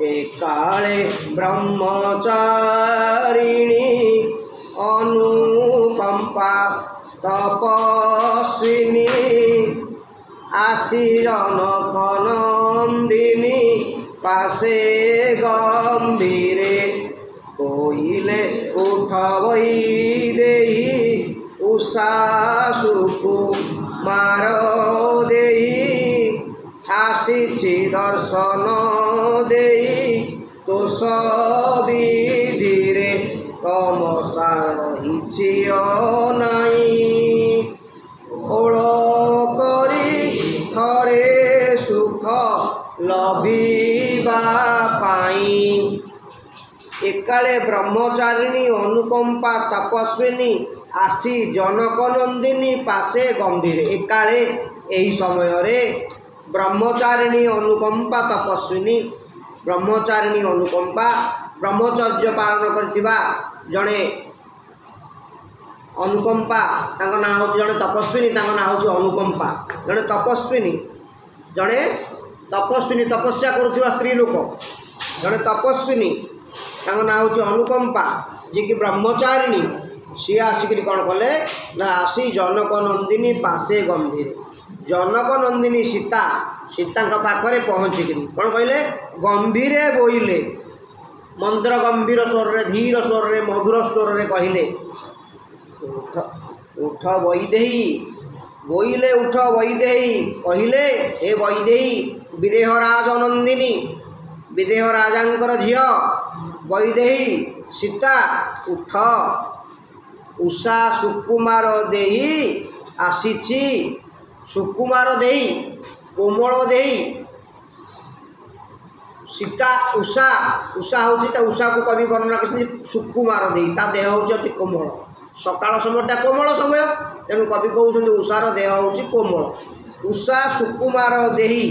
ଏକାଳେ ବ୍ରହ୍ମଚାରିଣୀ ଅନୁକମ୍ପା ତପସ୍ୱିନୀ ଆସି ଜନକ ନନ୍ଦିନୀ ପାଶେ ଗମ୍ଭୀରେ କୋଇଲେ ଉଠ ବୈଦେହୀ ଉଷା ସୁକୁମାର ଦେଇ ଆସିଛି ଦର୍ଶନ ଦେଇ ତୋଷ ବିଧିରେ ତମସା ରହିଛି ନାହିଁ। କୋଳ କରି ଥରେ ସୁଖ ଲଭିବା ପାଇଁ। ଏକାଳେ ବ୍ରହ୍ମଚାରିଣୀ ଅନୁକମ୍ପା ତପସ୍ୱିନୀ ଆସି ଜନକ ନନ୍ଦିନୀ ପାଶେ ଗମ୍ଭୀରେ। ଏକାଳେ ଏହି ସମୟରେ ବ୍ରହ୍ମଚାରିଣୀ ଅନୁକମ୍ପା ତପସ୍ୱିନୀ, ବ୍ରହ୍ମଚାରିଣୀ ଅନୁକମ୍ପା ବ୍ରହ୍ମଚର୍ଯ୍ୟ ପାଳନ କରିଥିବା ଜଣେ ଅନୁକମ୍ପା, ତାଙ୍କ ନାଁ ହେଉଛି ଜଣେ ତପସ୍ୱିନୀ, ତାଙ୍କ ନାଁ ହେଉଛି ଅନୁକମ୍ପା। ଜଣେ ତପସ୍ୱିନୀ, ଜଣେ ତପସ୍ୱିନୀ ତପସ୍ୟା କରୁଥିବା ସ୍ତ୍ରୀ ଲୋକ, ଜଣେ ତପସ୍ୱିନୀ, ତାଙ୍କ ନାଁ ହେଉଛି ଅନୁକମ୍ପା, ଯିଏକି ବ୍ରହ୍ମଚାରିଣୀ। ସିଏ ଆସିକିରି କ'ଣ କଲେ ନା ଆସି ଜନକ ନନ୍ଦିନୀ ପାଶେ ଗମ୍ଭୀରେ, ଜନକ ନନ୍ଦିନୀ ସୀତା, ସୀତାଙ୍କ ପାଖରେ ପହଞ୍ଚିକିରି କ'ଣ କହିଲେ? ଗମ୍ଭୀରେ ବୋଇଲେ, ମନ୍ତ୍ର ଗମ୍ଭୀର ସ୍ୱରରେ, ଧୀର ସ୍ୱରରେ, ମଧୁର ସ୍ୱରରେ କହିଲେ, ଉଠ ଉଠ ବୈଦେହୀ, ବୋଇଲେ ଉଠ ବୈଦେହୀ, କହିଲେ ହେ ବୈଦେହୀ, ବିଦେହରାଜ ନନ୍ଦିନୀ, ବିଦେହ ରାଜାଙ୍କର ଝିଅ ବୈଦେହୀ ସୀତା, ଉଠ, ଉଷା ସୁକୁମାର ଦେଇ ଆସିଛି। ସୁକୁମାର ଦେଇ, କୋମଳ ଦେଇ ସୀତା, ଉଷା, ଉଷା ହେଉଛି ତା ଉଷାକୁ କବି ବର୍ଣ୍ଣନା କରିଛନ୍ତି ସୁକୁମାର ଦେଇ, ତା ଦେହ ହେଉଛି ଅତି କୋମଳ। ସକାଳ ସମୟଟା କୋମଳ ସମୟ, ତେଣୁ କବି କହୁଛନ୍ତି ଉଷାର ଦେହ ହେଉଛି କୋମଳ। ଉଷା ସୁକୁମାର ଦେଇ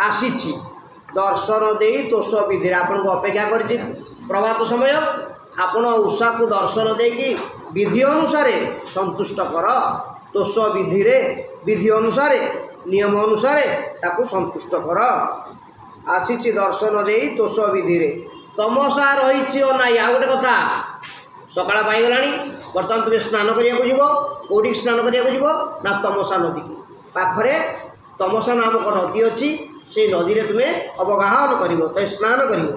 ଆସିଛି ଦର୍ଶନ ଦେଇ ତୋଷ ବିଧିରେ। ଆପଣଙ୍କୁ ଅପେକ୍ଷା କରିଛି ପ୍ରଭାତ ସମୟ, ଆପଣ ଉଷାକୁ ଦର୍ଶନ ଦେଇକି ବିଧି ଅନୁସାରେ ସନ୍ତୁଷ୍ଟ କର। ତୋଷ ବିଧିରେ, ବିଧି ଅନୁସାରେ, ନିୟମ ଅନୁସାରେ ତାକୁ ସନ୍ତୁଷ୍ଟ କର। ଆସିଛି ଦର୍ଶନ ଦେଇ ତୋଷ ବିଧିରେ। ତମସା ରହିଛି ଓ ନାଇଁ। ଆଉ ଗୋଟେ କଥା, ସକାଳ ପାଇଗଲାଣି, ବର୍ତ୍ତମାନ ତୁମେ ସ୍ନାନ କରିବାକୁ ଯିବ। କେଉଁଠିକି ସ୍ନାନ କରିବାକୁ ଯିବ ନା ତମସା ନଦୀକି। ପାଖରେ ତମସା ନାମକ ନଦୀ ଅଛି, ସେଇ ନଦୀରେ ତୁମେ ଅବଗାହନ କରିବ, ତୁମେ ସ୍ନାନ କରିବ।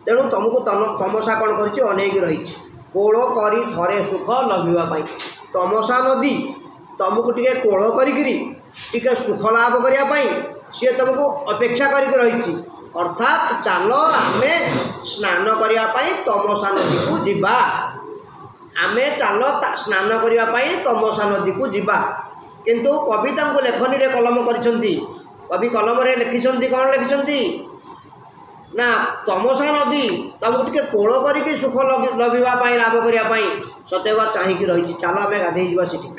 ତେଣୁ ତୁମକୁ ତମସା କ'ଣ କରିଛି? ଅନେଇକି ରହିଛି କୋଳ କରି ଥରେ ସୁଖ ଲଭିବା ପାଇଁ। ତମସା ନଦୀ ତୁମକୁ ଟିକେ କୋଳ କରିକିରି ଟିକେ ସୁଖ ଲାଭ କରିବା ପାଇଁ ସିଏ ତୁମକୁ ଅପେକ୍ଷା କରିକି ରହିଛି। ଅର୍ଥାତ୍ ଚାଲ ଆମେ ସ୍ନାନ କରିବା ପାଇଁ ତମସା ନଦୀକୁ ଯିବା। ଆମେ ଚାଲ ସ୍ନାନ କରିବା ପାଇଁ ତମସା ନଦୀକୁ ଯିବା। କିନ୍ତୁ କବି ତାଙ୍କୁ ଲେଖନୀରେ କଲମ କରିଛନ୍ତି। କବି କଲମରେ ଲେଖିଛନ୍ତି, କ'ଣ ଲେଖିଛନ୍ତି ନା ତମସା ନଦୀ ତମକୁ ଟିକେ କୋଳ କରିକି ସୁଖ ଲଭିବା ପାଇଁ, ଲାଭ କରିବା ପାଇଁ ସତେବା ଚାହିଁକି ରହିଛି। ଚାଲ ଆମେ ଗାଧେଇ ଯିବା ସେଠି।